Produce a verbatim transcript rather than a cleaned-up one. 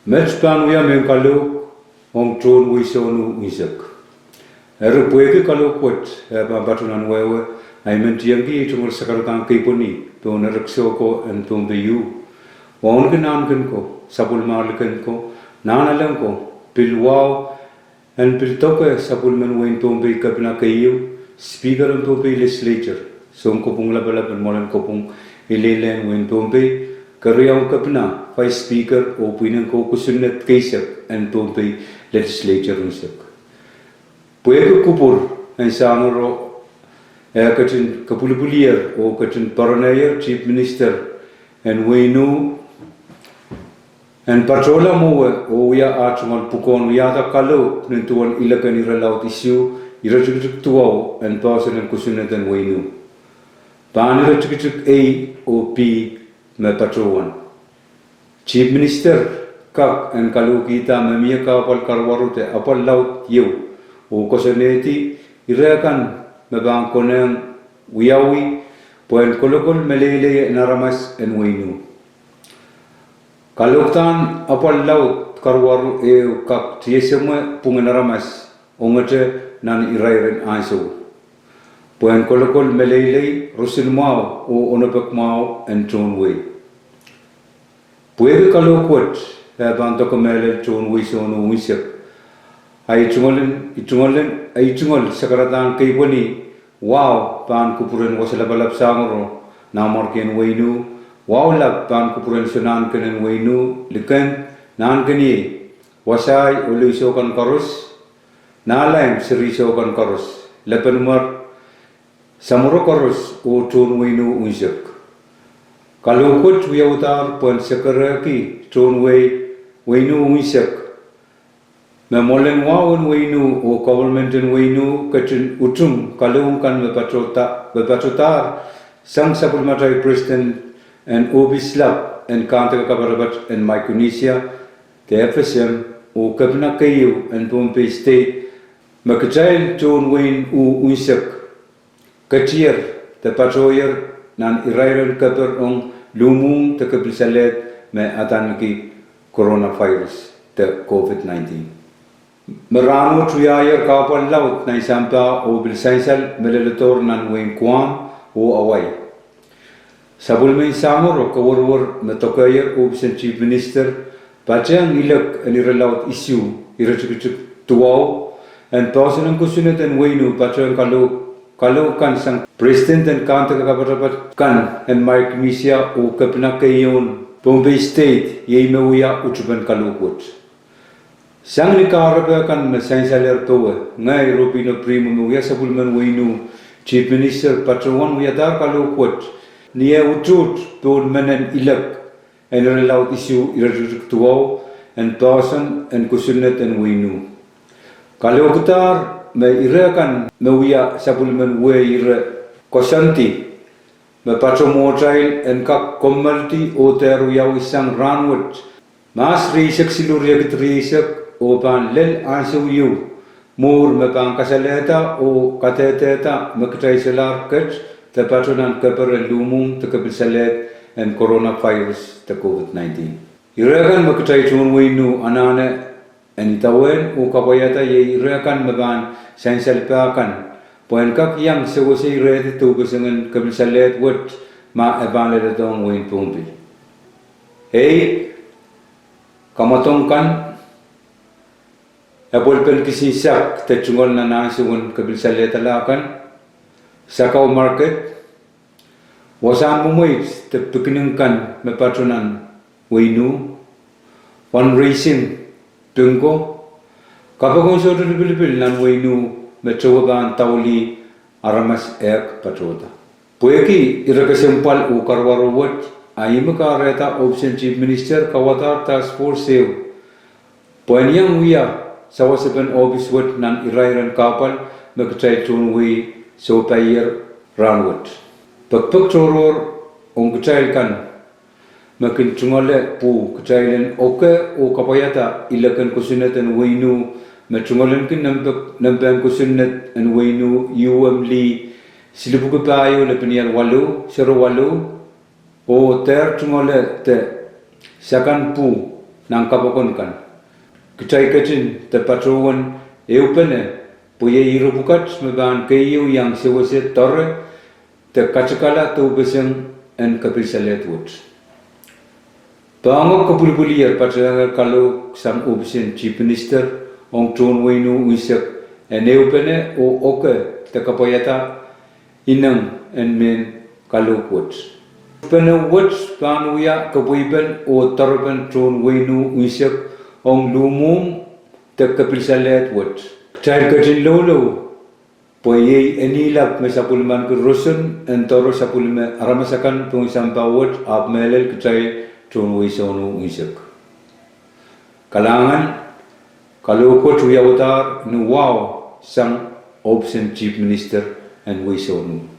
Met pahn wia mehn kalohk ong tohn wehi sohn unsek. Eri pwehki kalohk wet eh pahn patoh nan wehwe, I men tiengki tungoal sakaradahn keipweni pohn erekiso ko en Pohnpei ieu, wauneki nahnken ko, sapwellimar liken ko, nahnalek ko, pil wahu en pil doke sapwellimen wehin Pohnpei kepina keieu, Speaker en Pohnpei Legislature, sounkopwung lapalap en mwoalen kopwung ileilehn wehin Pohnpei, keriaun kepina, Vice Speaker oh pwihnen kou kosonned keisek en Pohnpei Legislature unsek. Pwehki kupwur en Sangoro eh ketin kepwilipwilier oh ketin poaronehier Chief Minister en wehin Nuh en patohla mwowe oh wia ah tungoal pwukoahn wiahda kalohk nin duwen ilek en irelaud isuh iretikitik duwau en poahsoan en kosonned en wehin Nuh, pahn iretikitik A oh B me patohwan. Chief Minister kak en kalohkihda me mie kahpwal karuwaru de apwal laud ieu oh koasoanehdi ire kan me pahn konehng wiawi pwehn kolokol meleilei en aramas en wehin Nuh. Kalohkdahn apwal laud karuwaru ehu kak tiesemwe pwungen aramas ongete nan irair en ansou pwehn kolokol meleilei, roson mwahu oh onopek mwahu en tohn wehi. Pwehki kalohk wet eh pahn doke mehlel tohn wehi sohn unsek, I tungoal, I tungoal sakaradahn keipweni wahu pahn kupwuren Wasa Lapalap Sangoro, Nanmwarkien wehin Nuh, wahu lap pahn kupwuren Sonahnken en wehin Nuh, Likend, Nahnkeniei, Wasai oh Leisou kan koaros, Nahlaim, Serisou kan koaros, Lepenimwer, Samworo koaros oh tohn wehin Nuh unsek. Kalohk wet wiawihdahr pwehn sekerehki tohn wehi, wehin Nuh unsek, me mwoalen wahu en wehin Nuh oh koperment en wehin Nuh ketin utung kalohk kan me patohdahr sang sapwellimatail President en ohpis lap en Kahndeke Kapatapat en Micronesia de FSM oh kepina keieu en Pohnpei State, me kitail tohn wehin Nuh unsek ketier de patohier nan irairen keper ong luhmwuhng de kepilsalehd me adaneki coronavirus de COVID nineteen, me rahnwet wiahier kahpwal laud nan sampah oh pil sansal me leledohr nan wehin Guam oh Hawaii. Sapwellimen Sangoro kaweriwer me dokehier ohpis en Chief Minister patehng ilek en irelaud isuh iretikitik duwau en poahsoan en kosonned en wehin Nuh patehng kalohk kan sang President en Kahndeke Kapatapat kan en Micronesia oh kepina keieun Pohnpei State, iei me wia utupen kalohk wet. Sang ni kahrepe kan me sansalehr powe, ngehi Robino Primo me wia sapwellimen wehin Nuh Chief Minister patohwan wiadahr kalohk wet ni eh utuht pohn menen ilek en irelaud isuh iretikitik duwau en poahsoan en kosonned en wehin Nuh. Kalohkidahr me ire kan me wia sapwellimen wehi ire koasoandi me patohmwohtail en kak kommoaldi oh dehr wiawi sang rahnwet Mahs rieisek siluh riekid rieisek, oh pahn lel ansou ieu mwuhr me pahn kasalehda oh kadehdehda me kitail solahr ket de patoh nan keper en luhmwuhng de kepilsalehd en coronavirus de COVID nineteen. Ire kan me kitail tohn wehin Nuh anahne en idawehn oh kapwaiada iei ire kan me pahn sansalpah kan, pwehn kak iang sewese irehdi doupeseng en kepilsalehd wet ma e pahn leledohng wehin Pohnpei. Ei, kamwadong kan, epwelpen kisin sak de tungoal nan ansou en kepilsalehda kan, Sakau Market, wasahn mwemweit de picnic kan me patoh nan wehin Nuh, fundraising, bingo, kapokon sohte lipilipil nan wehin Nuh me towe pahn daulih aramas ehk patohda. Pwehki ire kesempwal oh karuwaru wet, a ihme kahrehda ohpis en Chief Minister kauwadahr task force ehu pwehn iang wia sawasepen ohpis wet nan irairen kahpwal me kitail tohn wehi sohpeier rahnwet. Pekpek tohrohr ong kitail kan me kin tungoale pwuh, kitail en oke oh kapwaiada ilek en kosonned en wehin Nuh me tungoalenki nempehn kosonned en wehin Nuh, UM lih, silipwuki pahieu lepenial waluh, sero waluh, oh dehr tungoale de sakan pwuh Nan kapokon kan, kitail ketin de patohwan ehupene pwe iei ire pwukat me pahn keieu iang sewese doare de katikala doupeseng en kepilsalehd wet. Poahngo kepwilipwilier patehng kalohk sang ohpis en Chief Minister ong tohn wehin unsek en ehupene oh oke de kapwaiada ineng en mehn kalohk wet. Ehupene wet pahn wia kepweipen oh doarepen tohn wehin unsek ong luhmwuhm de kepilsalehd wet. Kitail ketin loulou pwe iei enilap me sapwellimaniki roson en doare sapwellime aramas akan pohn sampah wet ahpw mehlel kitail tohn wehi sohn unsek. Kalahngan, kalohk wet wiawadahr ni wahu sang ohpis en Chief Minister en wehi sohn